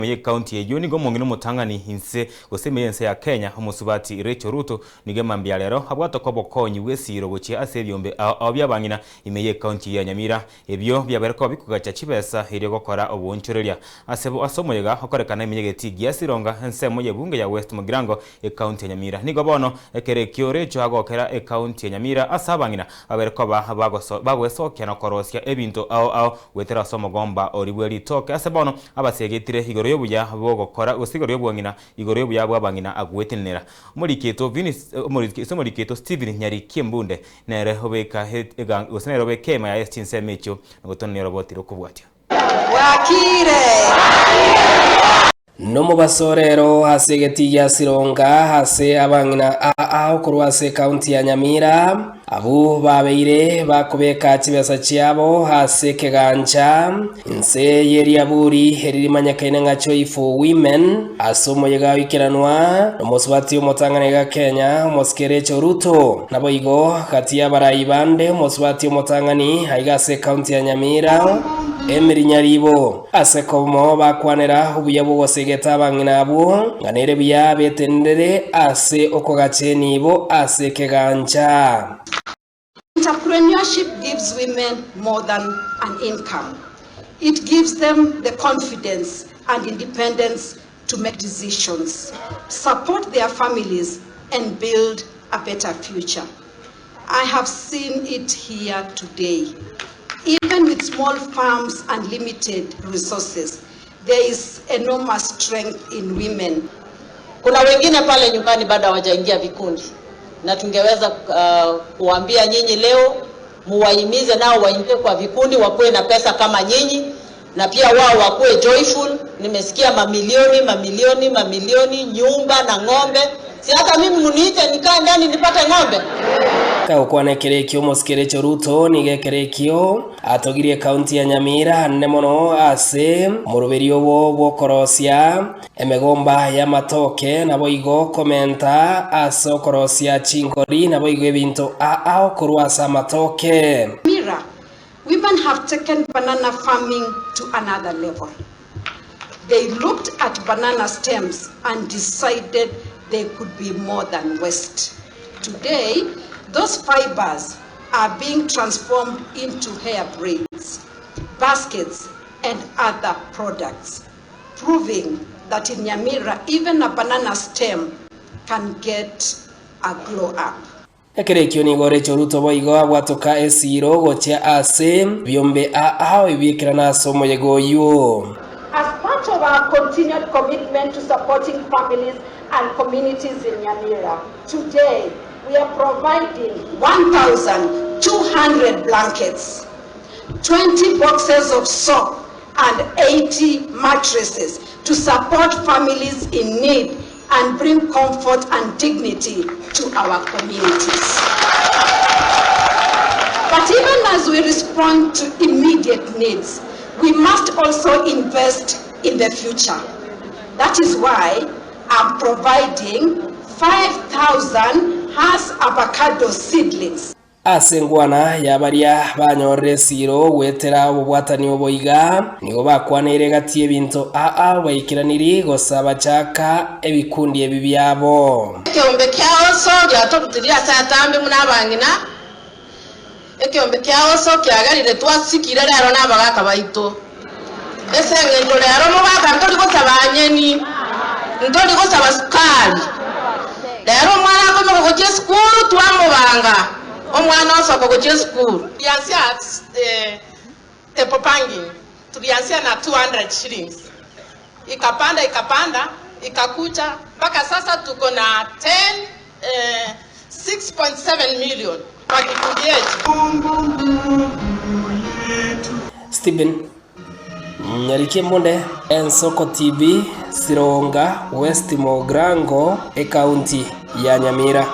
Ime y'ecounty eyio nigo omong'ina omotang'ani inse gose ime y'ense ya Kenya omosubati Rachel Ruto nigo emambia ya rero abwatoka obokonyi bw'esiiro gochia ase ebiombe ao ao bi'abang'ina ime y'ecounty ya Nyamira ebio biabeire koba bikogacha chibesa erio gokora oboonchoreria ase ase omoyega okorekana ime y'egetii gia Sironga ensemo y'ebunge ya West Mugirango Ekaunti ya Nyamira. Nigo bono ekero ekio Rachel agokera ekaunti ya Nyamira ase abang'ina babere koba bagoesokia na korosia ebinto ao ao goetera ase omogomba oria bwe ritoke ase bono abasegetire igoro y'obuya bw'ogokora gose igoro y'obong'ina igoro y'obuya bw'abang'ina agwetenenera. Omoriketwo Vini gose omoriketwo Stephen Nyarikie Mbunde nere obeka gose nere obeka ema yaye ase chinsemo echio na gotonania oroboti rokobwatia. Bwakire! Nomobaso rero ase egetii gia Sironga ase abang'ina ao korwa ase ekaunti ya Nyamira, abwo babeire bakobeka chibesa chiabo ase ekegancha inse y'eriaburi eri rimanyekaine ng'a Joy for Women ase omoyega oikeranwa nomosubati omotang'ani iga Kenya omosike Rachel Ruto. Naboigo gati y'abarai bande omosubati omotang'ani aiga ase ekaunti ya Nyamira Emily Nyaribo. Ase komo bakwanera obuya bw'ogosegeta abang'ina abwo, ng'a nere buya betenenere ase okogacha enibo ase ekegancha. Entrepreneurship gives women more than an income, it gives them the confidence and independence to make decisions, support their families and build a better future. I have seen it here today. Even with small farms and limited resources, there is enormous strength in women. Kuna wengine pale nyumbani bado hawajaingia vikundi, na tungeweza uh, kuambia nyinyi leo muwahimize nao waingie kwa vikundi, wakuwe na pesa kama nyinyi, na pia wao wakuwe joyful. Nimesikia mamilioni mamilioni mamilioni, nyumba na ng'ombe. Si hata mimi muniite nikae ndani nipate ng'ombe. Kagokwana ekero ekio omosike Rachel Ruto nigo ekero ekio atogirie ekaunti ya Nyamira anene mono ase omoroberio obo bw'okorosia emegomba y'amatoke naboigo komenta ase okorosia chingori naboigo ebinto ao korwa ase amatoke. Nyamira Women have taken banana farming to another level. They looked at banana stems and decided they could be more than waste. Today, those fibers are being transformed into hair braids, baskets, and other products, proving that in Nyamira, even a banana stem can get a glow up. Ekero ekio nigo Rachel Ruto boigo abwatoka esiiro gochia ase ebiombe ao ebiekerana ase omoyega oyio. As part of our continued commitment to supporting families and communities in Nyamira, today we are providing 1,200 blankets, 20 boxes of soap and 80 mattresses to support families in need and bring comfort and dignity to our communities. But even as we respond to immediate needs, we must also invest in the future. That is why I'm providing 5,000 Hass avocado seedlings. Ase enkwana ya baria banyorire esiiro goetera obobwatani obo iga, nigo bakwaneire egati y'ebinto aa baikeranirie gose abachaka ebikundi ebi biabo. Ekeombe kiaoso giatorutirie ase atambe buna abang'ina, ekeombe kiaoso kiagerire twasikire rero nabagaaka baito. Ase engencho rero omogaka ntori gosaba nyeni, ntori gosaba sukari. Rero omwana akoimoka gochia esukuru twamobanga omwana osoka gochia esukuru. Tulianzia table panging, tulianzia na 200 shillings ikapanda ikapanda ikakuja mpaka sasa tuko na 10 eh, 6.7 million kwa kikundi yetu. Stephen Nyarikie Mbunde, Ensoko TV, Sironga, West Mogrango, Ekaunti ya Nyamira.